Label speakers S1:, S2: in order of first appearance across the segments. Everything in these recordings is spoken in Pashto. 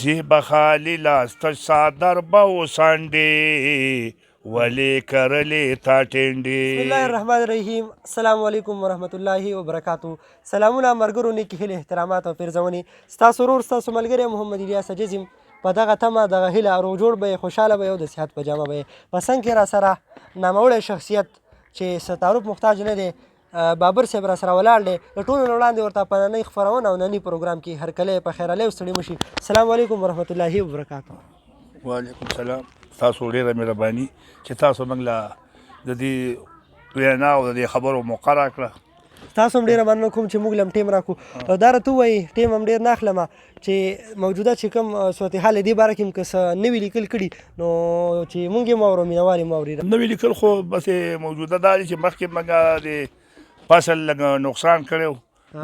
S1: زه به خالي لاس تش څادر به وڅنډې ولې کرلې تا ټینډې.
S2: بسم الله الرحمن الرحیم السلام علیکم ورحمت الله وبرکاتو سلامونه مرګرو نیکې هیلې احترامات او پیرزونې ستاسو ورور ستاسو ملګری محمد الیاس عجز یم په دغه تمه دغه هیله روغ جوړ به یې خوشحاله به یې او د صحت په جامه به یې په څنګ کې راسره ناموړی شخصیت چې څه تعارف محتاج نه دی بابر صاحب را سره ولاړ دی. له ټولو نه وړاندې ورته په ننۍ خپرونه او نني پروګرام کې هرکلی په خیرالی او ستړي مشي. السلام علیکم ورحمت الله وبرکاته.
S1: وعلیکم السلام. تاسو ډیره مهرباني چې تاسو موږ له د دې وینا او د دې خبرو موقع راکړه.
S2: تاسو هم ډیره مننه کوم چې موږ لم ټیم راکو. دا راته ووایي، ټیم هم ډیر نه اخلم، چې موجوده چې کوم صورتحال دې باره کې هم که څه نوي لیکل کړي نو چې موږ یې واورو، مینوال یې واوري.
S1: نوي لیکل خو بس موجوده دا دي چې مخکې موږ د فصل لږ نقصان کړی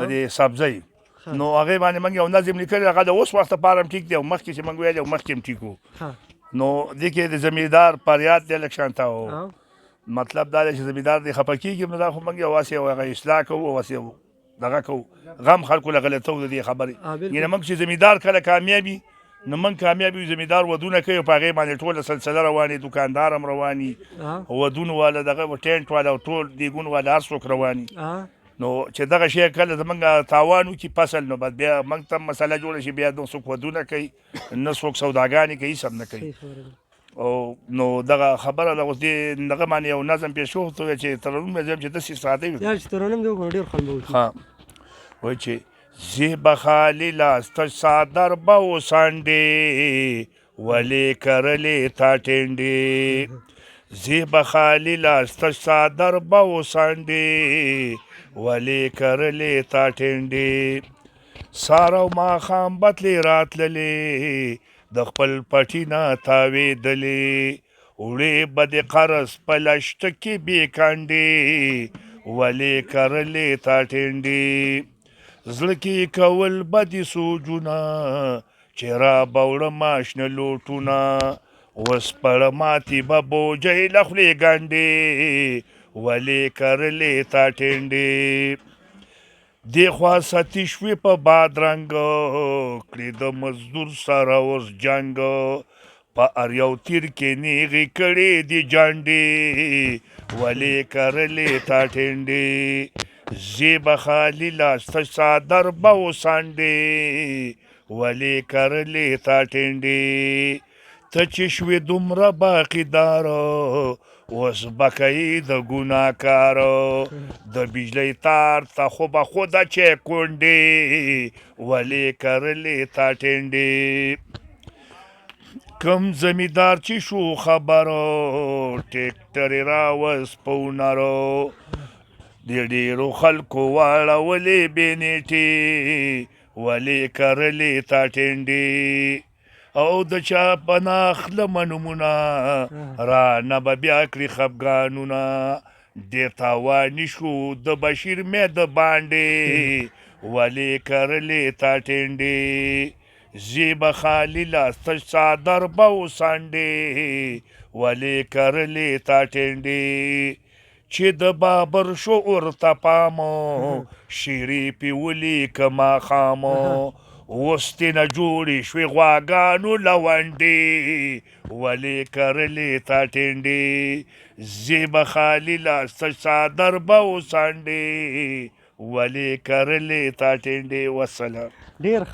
S1: د دې سبزۍ، نو هغې باندې موږ یو نظم لیکلی، هغه د اوس وخت لپاره هم ټیک دی او مخکې چې موږ ویلی مخکې هم ټیک وو. نو دې کې د زمیندار فریاد دی لږ شانته، او مطلب دا دی چې زمیندار دې خفه کېږي، نو دا خو موږ یو هسې یو هغه اصلاح کوو او هسې یو دغه کوو، غم خلکو له غلطو د دې خبرې. یعنې موږ چې زمیندار کله کامیابي نو موږ کامیاب یو. زمیندار ودونه کوي، په هغې باندې ټوله سلسله رواني، دکاندار هم رواني، ودونو والا، دغه ټینټ والا او ټول دیګون والا هر څوک رواني. نو چې دغه شی کله زمونږ تاوان وکړي فصل، نو بس بیا موږ ته مسله جوړه شي، بیا نو څوک ودونه کوي نه څوک سوداګانې کوي، هېڅ هم نه کوي. او نو دغه خبره ده. اوس دې دغه باندې یو نظم پېښ شو چې ترنم مې چې داسې ساده وي.
S2: یار چې ترنم دې وکړو ډېر خوند به وکړي.
S1: ښه وایي چې زه به خالي لاس تش څادر به وڅنډې ولې کرلې تا ټینډې، زه به خالي لاس تش څادر به وڅنډې ولې کرلې تا ټینډې، سهار او ماښام به تلې راتللې د خپل پټي نه تاوېدلې، وړې به د قرض په لښته کې بې کنډې ولې کرلې تا ټینډې، زړه کې کول به دې سوجونه چې را به وړم شنه لوټونه، اوس پړه ماتې به بوجۍ له خولې ګنډې ولې کرلې تا ټینډې، دې خوا ستي شوې په بادرنګ کړې د مزدور سره اوس جنګ، په هر یو تیر کې نیغې کړې دي جنډې ولې کرلې تا ټینډې، زه به خالي لاس تش څادر به وڅنډې ولې کرلې تا ټینډې، ته چې شوې دومره باقیدار اوس به کوي د ګناهکار، د بجلۍ تار ته خو به خوده چې کونډې ولې کرلې تا ټینډې، کم زمیندار چې شو خبر ټیکټر یې راوست په هنرو، د ډېرو خلکو واړولې بې نېټې ولې کرلې تا ټینډې، او د چا په ناخلمه نومونه را نه به بیا کړي خفګانونه، ډېر تاواني شو د بشیر مې د باندې ولې کرلې تا ټینډې، زه به خالي لاس تش څادر به وڅنډې ولې کرلې تا ټینډې، چې د بابر شو ورته پام شیرې پې ولیکه ماښام، اوس ترېنه جوړې شوې غواګانو لونډې ولې کرلې تا ټینډې، زه به خالي لاس تش څادر به وڅنډې ولې کرلې تا ټینډې. وسلام.
S2: ډېر ښه.